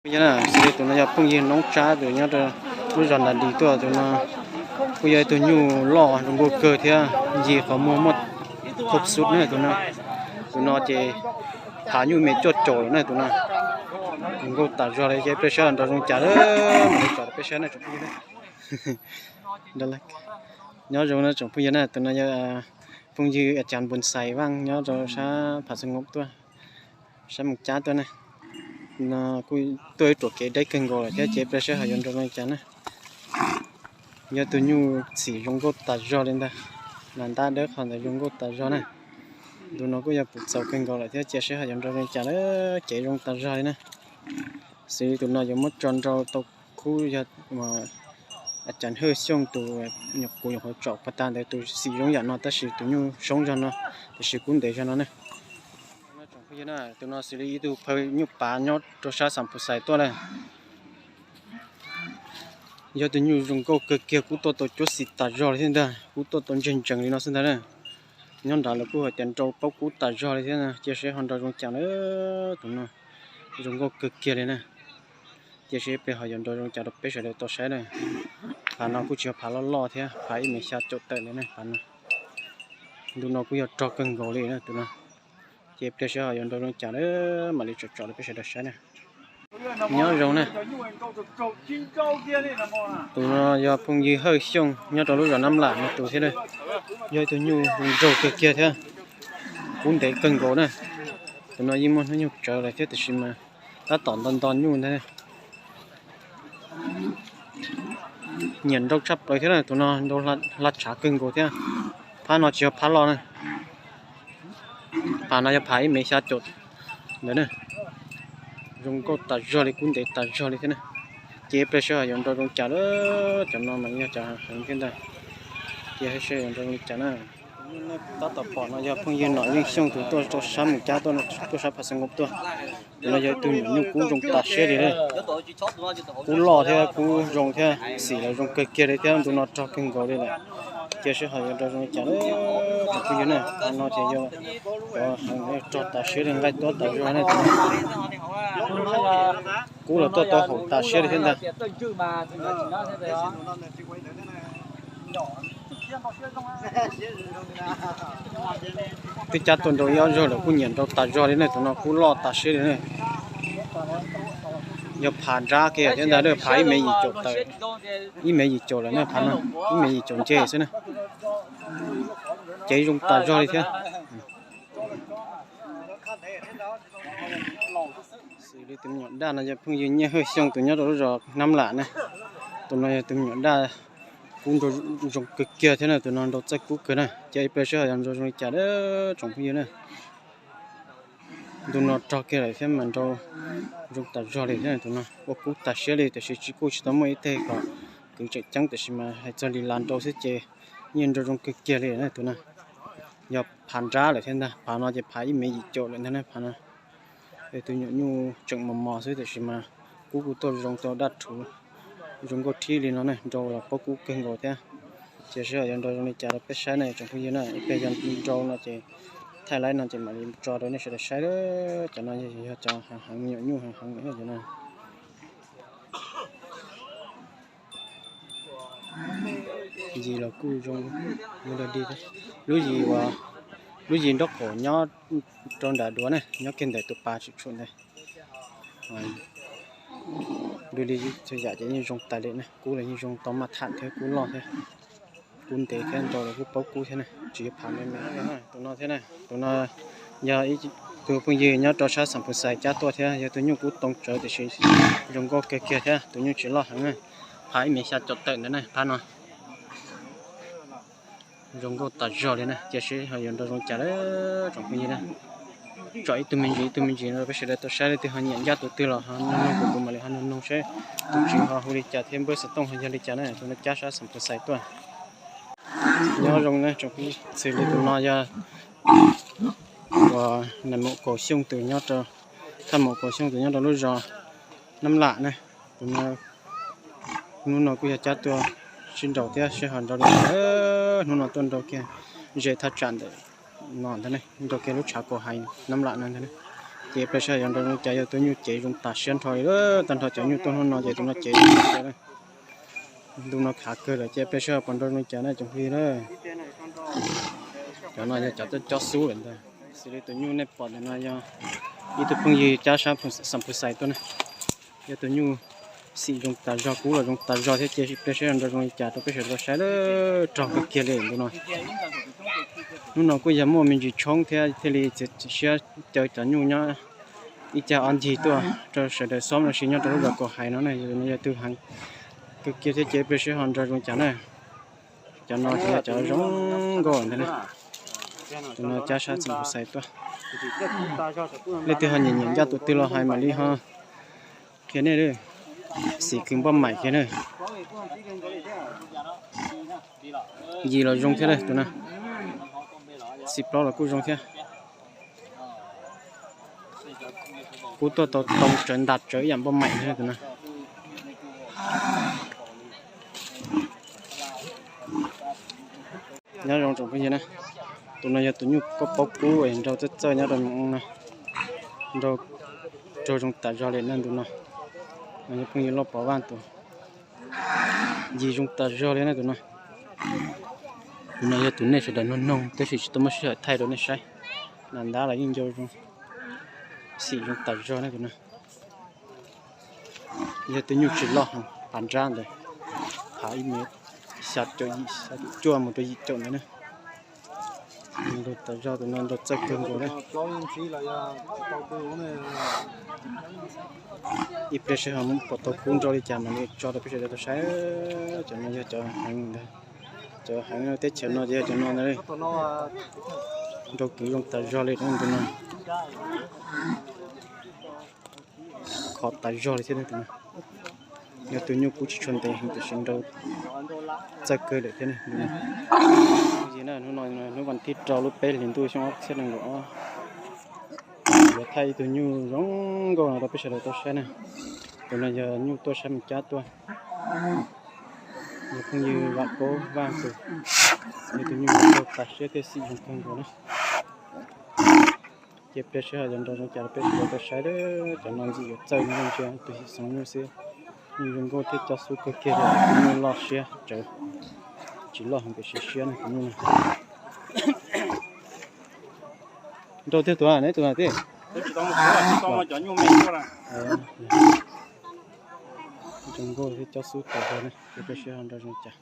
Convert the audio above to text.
Yog na, xws li tus no yog phooj ywg Noob Tsab tus nyob rau lub zos Ntas Dis tuaj, tus no kuj yog ib tug nyuj loj zoo nkauj kawg thiab, ncig qhov muag muaj khov xub na tus no. Tus no ces phav nyuj me cuaj caum lawm na tus no. Zoo nkauj tas zog li, ces peb saib nrau zoo cas lawm mam li tsom rau peb saib na tsoom phooj ywg. Nyob zoo na tsoom phooj ywg na, tus no yog phooj ywg As Cas Npus Xais Vaaj nyob rau sab Phav Xeev Ngoos tuaj, sab Moos Cab tuaj na. No kuj tuaj ib ruam kev deb kawg nkaus lawm thiab, ces peb saib ho yuav nrau zoo li cas na. Yog tus nyuj txhim zoo nkauj tas zog li ntag, las ntab dawb qhov ntawd zoo nkauj tas zog na. Ntu no kuj yog puv txaus kawg nkaus lawm thiab, cia saib ho yuav nrau zoo li cas lawm, kev zoo tas zog li na. Xws li tus no yuav muab tso nrau tau khub yog As Cas Hawj Xyooj tus kuv nyuam qhuav tsom pag tag ntawd tus xim zoo yam no tab sis tus nyuj soob zog no, tiam sis kub ntev zog no na. Tus no xws li ib tug phaw nyuj pav nyob rau sab Xas Pus Xais tuaj na. Yog tus nyuj zoo nkauj kawg kiag, kub tuaj tau cuab xim tas zog li thiab ntag, kub tuaj tau ntseg ntsees li no xwb ntag na. Nyob nrad lawv kuj hais tias nrau paub kub tas zog li thiab, cia seb ho nrau zoo cas na. Tus no zoo nkauj kawg kiag li na. Cia seb peb ho yuav nrau zoo cas rau peb sawv daws tau saib na. Phav no kuj tsis yog phav loj loj thiab, phav ib mev xya caum tawm li na phav no. Ntu no kuj yog rog kawg nkaus li na tus no. Ces pliag seb ho yuav nrau zoo cas na, mam li tsom tsom rau peb sawv daws saib na. Nyob zoo na. Tus no yog phooj ywg Hawj Xyooj nyob rau lub zos Nab Lam no tus thiab na. Yog ib tug nyuj zoo nraug kawg kiag thiab, kub ntev kawg nkaus na. Tus no yeej muaj hnub nyoog tsawv lawm thiab tiam sis mas tab tom nto nto nyuj ntag. Nyiam nrau tshaj plaws thiab na, tus no nrau hla tshav kawg nkaus thiab. Phab no tsis yog phab loj na, phav no yog phav ib mev xya caum ntawd na. Zoo nkauj tas zog li, kub ntev tas zog li thiab na. Ces pliag seb ho yuav nrau zoo cas lawm, cov no mas yog cov heev heev thiab ntag. Cia saib yuav nrau zoo li cas na. Tab tom pom no yog phooj ywg Nom Yeej Xyooj tus tuaj rau sab Moos Cab tuaj, tuaj sab Phav Xeev Nkoos tuaj. Tus no yog tus nyuam nyuj kub zoo tas siab li na. Kub loj thiab kub zoo thiab, xim los zoo kawg kiag li thiab, ntu no rog kawg nkaus li lawm. Cia seb ho yuav nrau zoo li cas na tsoom phooj ywg na. Qhov no ces yog cov heev, rog tas siab li, nqaij tuab tas zog na. Kub los tuaj tau haum tas siab li thiab ntag. Twb cab tuaj nrau ib ob zaug lawm kuj nyiam nrau tas zog li na, tus no kub loj tas siab li na. Yog phav nrab kiag thiab ntag, phav ib mev yim caum tawm, ib mev yim caum lawm na, phav no ib mev yim caum nce xwb na. Ces zoo tas zog li thiab. Xws li tus me nyuam daj no yog phooj ywg Nyiaj Hawj Xyooj tus nyob rau lub zos Nab Lam na. Tus no yog tus me nyuam daj kub nrau zoo kawg kiag thiab na, tus no nrau txawj kub kawg na. Cia ib pliag seb ho yuav nrau zoo li cas na tsoom phooj ywg na. Ntu no rog kiag lawm thiab mas nrau zoo tas zog li thiab, tus no ua kub tas siab li, tiam sis tsis, kuj tsis tau muaj ib teg kom kwv tseem ceeb, tiam sis mas hais txog li las nrau xwb ces yeej nrau zoo kawg kiag li na tus no. Yog phav nrab lawm thiab ntag, phav no ces phav ib mev yim caum lawm ntag na phav no. Tus nyuam nyuj tseem mos mos xwb tiam sis mas kub kuj tuaj zoo tau daj rhuv, zoo nkauj thib li no na, nrau los paub kub kawg nkaus thiab. Cia seb ho yuav nrau zoo li cas rau peb saib na tsoom phooj ywg na, ib pliag yog nrau no ces thaij laib no ces mam li tso rau nej sawv daws saib. Cov no yog cov heev heev, me nyuam nyuj heev heev cov no. Yis los kuj zoo, lub yis uas, lub yis nraub qaum nyob rau nram duav na, nyob kiag ntawm tus pas tshwm tshuam ntawd. Dua li txhua yam ces yeej zoo tas li na, kub los yeej zoo tau maj tham thiab, kub loj thiab, kub ntev thiab, nrau los kuj paub kub thiab na, tsis yog phav me me. Tus no thiab na, tus no yog ib tug phooj ywg nyob rau sab Xas Pus Xais cab tuaj thiab, yog tus nyuj kub too tsawv tiam sis zoo nkauj kawg kiag thiab, tus nyuj tsis loj heev na, phav ib mev xya caum tawm ntawd na phab no. Zoo nkauj tas zog li na, cia seb ho yuav nrau zoo cas lawm tsoom phooj ywg na. Tsom ib tug me ntsis ib tug me ntsis no peb sawv daws tau saib, leej twg ho nyiam ncaj tus twg los ho nug nug kuv, kuv mam li ho nug nug seb tus tswv ho hu li cas thiab npawb xov tooj ho yog li cas na. Tus no cab sab Xas Pus Xais tuaj. Nyob zoo na tsoom phooj ywg, xws li tus no yog uas Nais Maum Kaus Xyooj tus nyob rau, Thaj Maum Kaus Xyooj tus nyob rau lub zos Nab Lam na. Tus no hnub no kuj yog cab tuaj sib nraus thiab seb ho nrau li cas. Hnub no tuaj nrau kiag ze thaj tsam ntawm no ntag ne, nrau kiag lub tshav kaus hais Nab Lam no ntag ne. Ces peb saib yog nrau zoo li cas, yog tus nyuj cev zoo tas siab nrho li lawm. Tag nrho cov nyuj tuaj hnub no ces tus no cev zoo tas siab lawm. Ntu no khav kawg lawm ces peb saib puas nrau zoo li cas na tsoom phooj ywg na. Cov no yog cov cob xub lawm ntag. Xws li tus nyuj nej pom ntawm no yog ib tug phooj ywg cab sab Xam Phu Xais tuaj na. Yog tus nyuj xim zoo tas zog, kub los zoo tas zog thiab ces peb saib nrau zoo li cas rau peb sawv daws saib lawm. Rog kawg kiag li ntu no. Hnub no kuj yog muaj me ntsis tshoob thiab thiaj li txiav txim siab caw cov nyuj nyob ib cag ob ncig tuaj rau sawv daws xob los sis nyob rau lub zos Kaus Hais no na. Yog tus heev kawg kiag thiab ces peb saib ho nrau zoo cas na. Cov no ces yog cov zoo nkauj ntag na. Tus no cab sab Xam Phu Xais tuaj. Leej twg ho nyiam nyiam ncaj tus twg los hais mam li ho qhia nej. Xim kws npauj maim kiag na. Yim los zoo thiab tus no. Xim plaub los kuj zoo thiab. Kub tuaj tau tau tsawv ntas tsawv ib yam npauj maim thiab tus no. Nyob zoo tsoom phooj ywg na, tus no yog tus nyuj koj paub kub nrau txawj txawj nyob rau no, nrau rog zoo tas zog li na tus no. No yog phooj ywg Lauj Pov Vaj tus. Yim zoo tas zog li na tus no. Tus no yog tus nej sawv daws nug noog tab sis tsis tau muaj sij hawm thaij rau nej saib. Nas ntab los yeej ncau zoo, xim zoo tas zog na tus no. Yog tus nyuj tsis loj heev, phav nrab ntawd, phav ib mev xya caum yim, xya caum cuaj mus rau yim caum ntawd na. Nrau tas zog tus no nrau txawj kawg nkaus na. Ib pliag seb ho muab pom tau kub nrau li cas mam li tso rau peb sawv daws tau saib. Cov no yog cov heev ntag, cov heev teb chaws no ces yog cov no ntag. Nrau kwv zoo tas zog li tus no, khov tas zog li thiab tus no. Yog tus nyuj kub tsis tshua ntev heev tiam sis nrau txawj kawg lawm thiab. Hnub no hnub vas thib rau lub peb hlis ntuj xyoo ob txhiab nees nkaum ob, yuav thaij ib tug nyuj zoo nkauj no rau peb sawv daws tau saib na. Tus no yog nyuj tuaj sab Mes Cab tuaj, yog phooj ywg Vam Kaub Vaj tus, yog tus nyuj zoo nkauj tas siab thiab xim zoo kawg nkaus na. Ces pliag seb ho yuav nrau zoo cas rau peb sawv daws tau saib. Cov no ntxim yuav txawj no ntsia tus xim xoo nyuj xwb, nyuj zoo nkauj thiab cob xub kawg kiag li, tus nyuj loj siab tsawv, tsis loj heev tiam sis siab na tus nyuj no. Nrau tiag tus, neb tus na tij. Zoo nkauj thiab cob xub tas zog na, ces pliag seb ho nrau zoo cas.